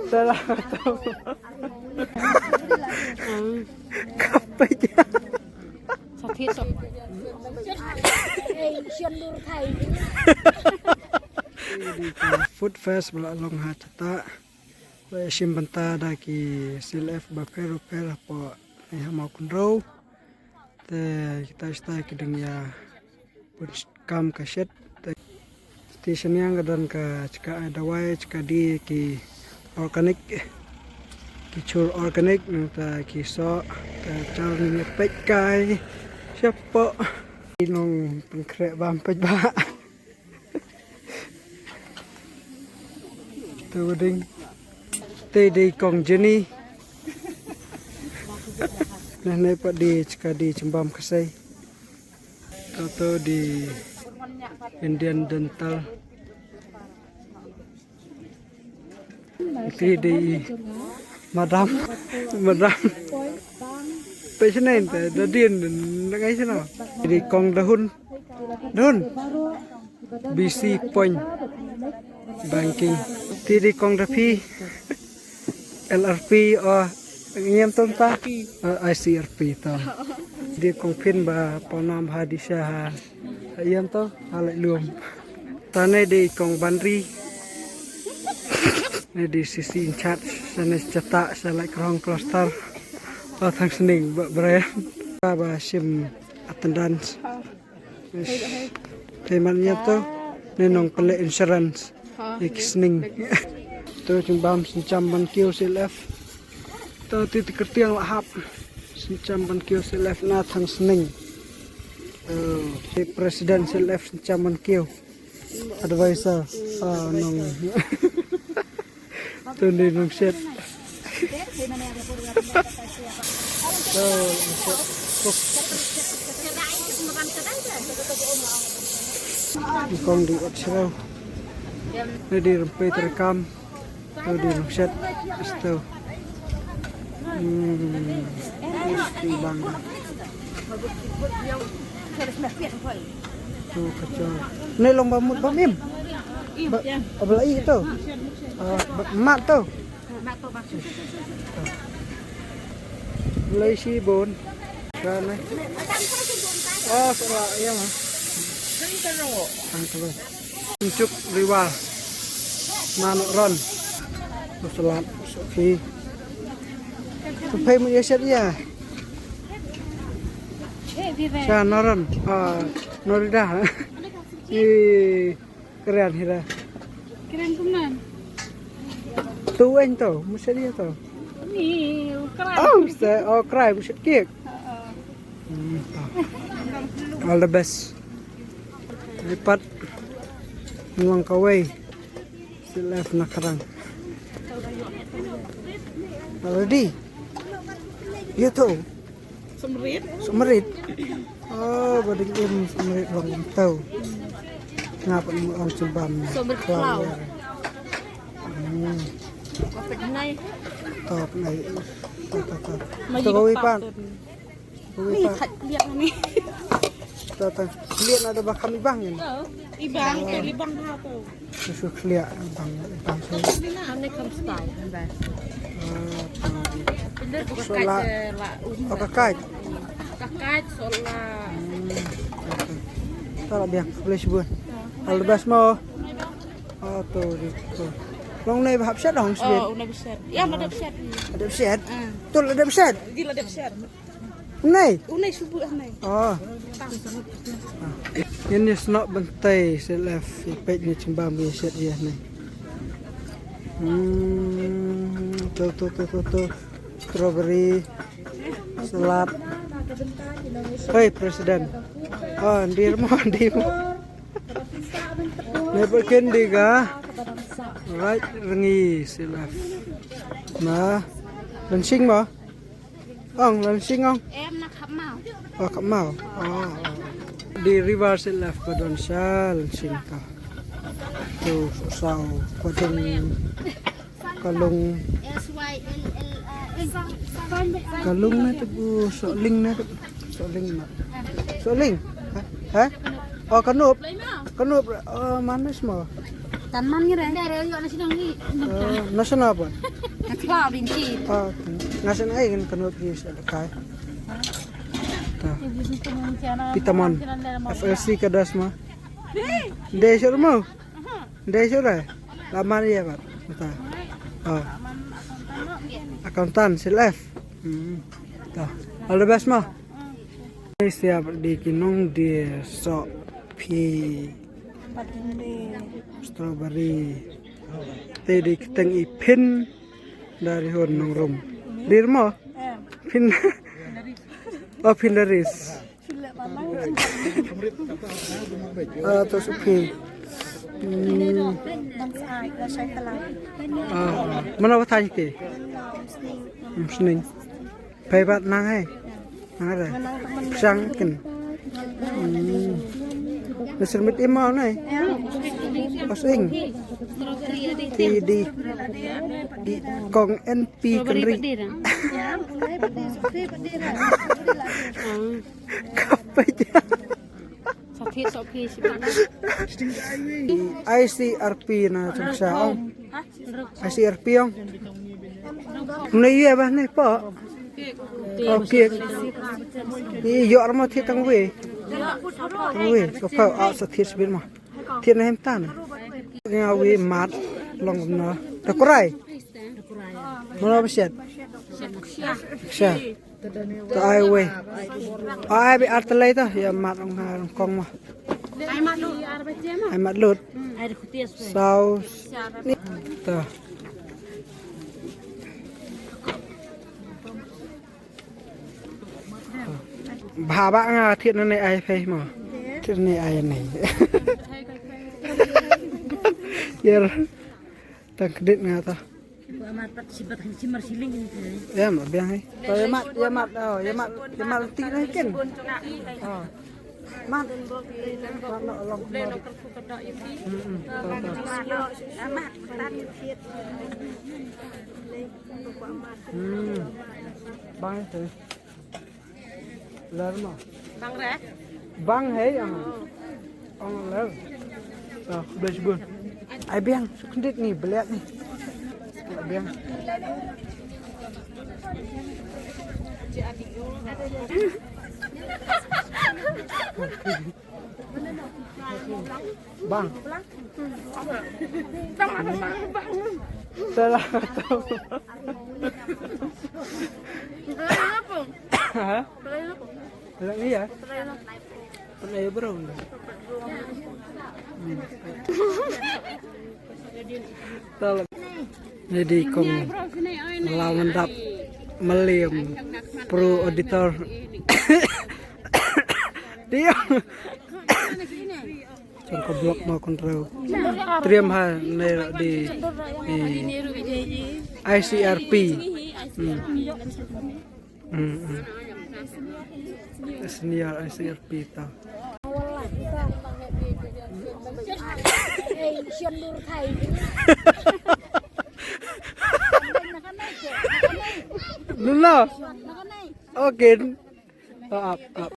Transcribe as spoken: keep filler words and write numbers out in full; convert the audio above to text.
Salah tu. Kapit. Food fest ba la long ha Chata. Ba shim bynta da ki C L F bapher bapher hapoh ne ha Mawkynrew. Te kita kita ki dang ïa pun kam ka shet. Te station ïa ka don ka jaka ai dawai, jaka die ki organic, ki chur organic, nangta ki soh, te char ni peit kai shapoh. Ki nongpynkhreh bam peit ba. Te wading. Te dei kong Jenny. Nah, nai pat dei jaka die jingbam khasei. Te to dei Indian Dental. Te dei madam, madam. Peit shane te da dien na ngai shano. Dei kong Dahun. Dahun. B C Point Banking. Te dei kong da phi. L R P o ngiam to ta. O, I C R P to. Dei kong phin ba pawnam ha di sha ha. Ïam to ha leh lum. Tane dei kong Banri. Ne dei C C in charge, sane Chata, sa leh Krong cluster. O Thangsning ba brem. Ba shim attendance. Payment ïa to ne nongpynleh insurance. Ïa ki sning. To jingbam syncham ban kiew C L F. To ti ti kyrtiang la hap. Syncham ban kiew C L F na Thangsning. Oh, si president C L F syncham ban kiew. Advisor. Ah, nong. To ni nong shet. To, kong di ot sero. Ni di rempei terekam. To di nong shet. Asto. Hmm. Asto bang. To kacau. Ni long ba mut ba mim. Ba, ba la i to. Ah, ba, mat to. Lai shi bon. Kan eh. Oh, salah ya ma. Ang kalo. Inchuk riwar. Manuk ron. Salad, sofi. Tupai mu ya siap ya. Sa noron. Ah, norida. Ih. Kren hira. Kren kumnan. Tu wen tu, musa dia tu. Ni, kren. Oh, musa, oh, krai, musa kek. Hmm, tu. All the best. Lipat. Nuang kawai. Silaf nakrang. Ready? Ya tu. Sumrit. Sumrit. Oh, ba ding im sumrit long tau. Ngap mu ong sumrit flower. Hmm. Top nai. Top, top, top. Top, top. Ni pat liat ni. Top, top. Liat na da ba kam ibang ni. Ibang, ibang ha tu. Susu khlieh bang, bang. Ane kam style, bang. Sola. Oh, ka kait. Ka kait, sola. Hmm. Tara biang, boleh sebut. All the best mo. Oh, tu, tu. Long nei ba hap shet dong, shet. Oh, una beset. Ya, ada beset. Ada beset. Tu ada beset. Gila ada beset. Nei. Unai subuh anai. Oh. Ini snoh bentai silaf ipek ni cembang biset ya nei. Hmm, tu tu tu tu tu. Strawberry, salad. Hei presiden. Oh, ndir mo, ndir mo. Nei perken diga. Right, rengi silaf. Nah, lensing mo. Ong, lensing ong. Em na khap mau. Oh, khap mau. Oh. Di river silaf padon sa lensing ka. Tu sau padon kalung. S Y L L A. Kalung na tu bu soling na tu. Soling na. Soling. Ha? Ha? Oh, kanup. Kano, oh, manis mo. Tan man ngi re. National apa? National apa? National binti. Ah, national ai kan kano di kai. Pitaman. F L C ka das ma. Dei sur mo. Dei sur ai. Laman ya bat. Mata. Ah. Accountant, C L F. Hmm. All the best ma. Siap di ki nong di so phi strawberry. Te di kiteng i phin dari hon nong rum. Dir mo? Phin. Oh, phin dari. Ah, to su phi. Hmm. Ah, mana wa thank you. Hmm, sning. Pei bat nang hai. Nang ada. Sang kin. Hmm. Nasir mit imau nai. Pas ing. Ti di. Di kong N P kendri. Kapai dia. I C R P na chang sa ong. I C R P ong. Nei ye ba nei po. Oh, kiek. Ni yo armo thi tang we. Tang we. Ko pa a sa thi sbin ma. Thi na hem tan. Nga we mat long na. Ta kurai. Mana ba shet. Shet. Ta ai we. Ai bi ar ta lai ta ya mat ong ha kong ma. Ai mat lut. Ai mat lut. Sau. Ni ta. Bha ba nga thied na nei ai phei mo. Thied na nei ai nei. Yer. Tang kdit nga ta. Ya ma biang hai. To ya mat ya mat oh ya mat ya mat ti na ken. Oh. Mat. Mat no long. Hmm, hmm. To, to. Hmm. Bang hai. Ler mo. Bang re. Bang hai ang. Ang ler. Ah, best bun. Ai biang, sukndit ni, beliat ni. Ai biang. Bang. Salah kata. Ha? Salah ni ya? Pernah ya, bro. Salah. Jadi kong lawan dap meliam pro auditor. Dia. Chong ka block ma control. Triam ha ne di. I C R P. Hmm. Hmm, hmm. Senior I C R P ta. Nuna. Okay. Up, up.